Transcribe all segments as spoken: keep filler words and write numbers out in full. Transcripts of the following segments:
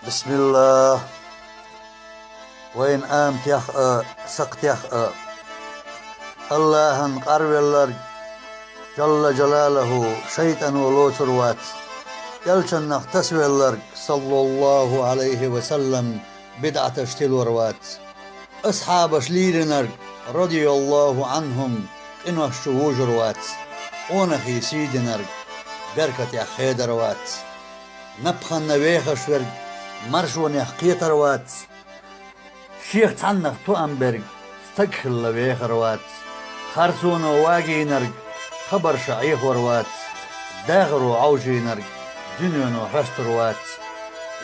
Бисмиллах. Вайн аматех а, сакхатех а. Аллахӏан къарвелларг, Джалла Джалалаху, шайтӏано лоцур вац. Элчанах тасавелларг, саллаллаху алейхи ва саллам, бидӏаташ тилор вац. Асхьабаш лийринарг, радияллаху анхум, къинош чу вужур вац. Къонахий сий динарг беркатех хедар вац. Напханна вехаш верг маршонех кхетар вац. Шех цхьаннах тоам берг стаг хилла вехар вац. Харцоно вагийнарг хабарша Ӏехор вац. Дахаро Ӏовшийнарг дуьнено хьоьстур вац.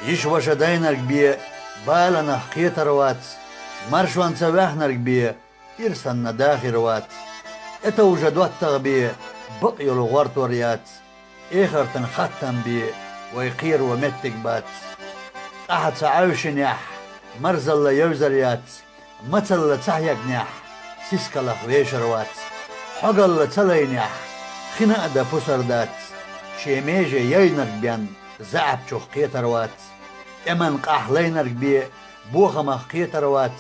Йиша-ваша дайнарг бе баланах кхетар вац. Маршонца ваьхнарг бе ирсанна дахир вац. ТӀетовжа доттагӀ бе бакъ йолу гӀортор яц. Эхартан хаттам бе вай кхеро меттиг бац. ТӀаьхьа ца Ӏевшинехь, марзалла евзар яц. Мацалла ца хьегнехь, сискалах вешар вац. Хьогалла ца лайнехь, хина а дан пусар дац. Шен меже яйнарг бен заьӀапчух кхетар вац. ТӀеман къахь лайнарг бе бохамах кхетар вац.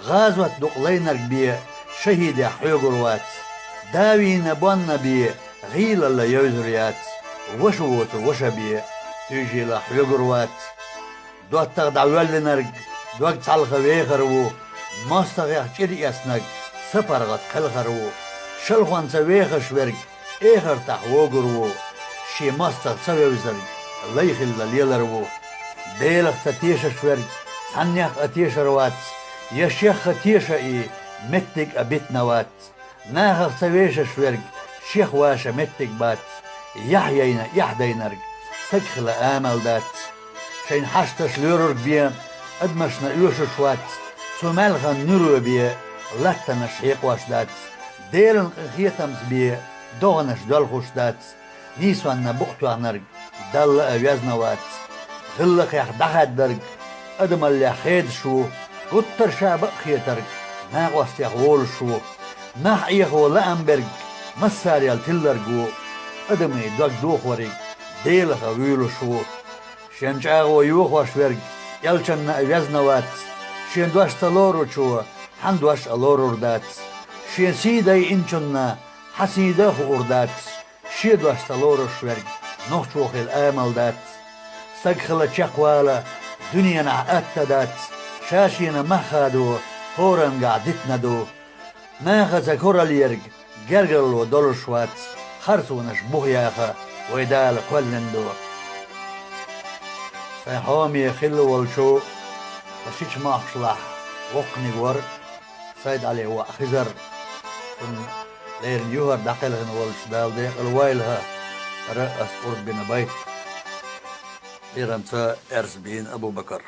ГӀазот дукъ лайнарг бе шахӀидех хьоьгур вац. Давийна бонна бе гӀийлалла евзур яц. Ваша воцу ваша бе туьйжийла хьоьгур вац. ДоттагӀа дӀавоьллинарг дог цхьалха вехар ву. МостагӀех чӀир эцнарг са паргӀат кхелхар ву. Шалхонца вехаш верг эхартахь вогур ву. Шен мостагӀа ца вевзарг лай хилла лелар ву. Делах ца тешаш верг цхьаннех а тешар вац. Я шех а теша и меттиг а битна вац. Нахах ца вешаш верг шех ваша меттиг бац. Яхь яйна эхь дайнарг саг хила амал дац. Шайн хьашташ лоьрург бе адамашна оьшуш вац. Цу маьлхан нуьро бе латтанаш хьекъош дац. Делан къинхетамца бе догӀанаш доьлхуш дац. Нийсонна букъ тоьхнарг Далла а везна вац. ГӀиллакхех дӀахаьддарг адамаллех хедаш ву. Гуттар ша бакъ хетарг накъостех волуш ву. Нах Ӏехо лаам берг массарел тилларг ву. Адамийн дог дохориг Делаха вуьйлуш ву. Шен чӀагӀо йохош верг элчанна а везна вац. Шен дош ца лоручо хьан дош а лорур дац. Шен сий дайинчунна хьан сий дан хуур дац. Шен дош ца лоруш верг нохчо хила амал дац. Стаг хила чекхвала дуьненахь атта дац. Ша-шена мах хадо хӀорангахь дитна ду. Нахаца кораллерг гергарло долуш вац. Харцонаш бух яха вай Дала кхоьллина ду. Сайн хьоме хилла волчу тхан шича махкашлахь воккханиг вара Сайд-Ӏали воӀ Хизар. Цунна леррина юхара дӀакхелхина волчу Дала декъала войла хӀара ас къурд бина байт. Лерамца Эрсбин Абу-Бакар.